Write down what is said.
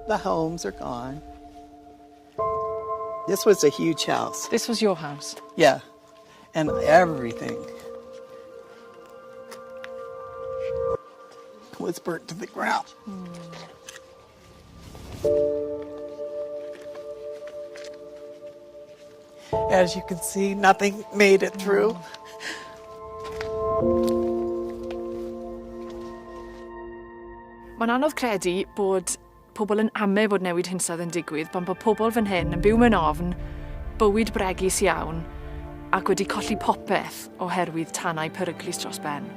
The homes are gone. This was a huge house. This was your house? Yeah, and everything was burnt to the ground. As you can see, nothing made it through. Mae'n anodd credu bod pobl yn ame bod newid hinsawdd yn digwydd pan bod pobl fan hyn yn byw mewn ofn, bywyd bregus iawn, ac wedi colli popeth oherwydd tanau peryglus dros ben.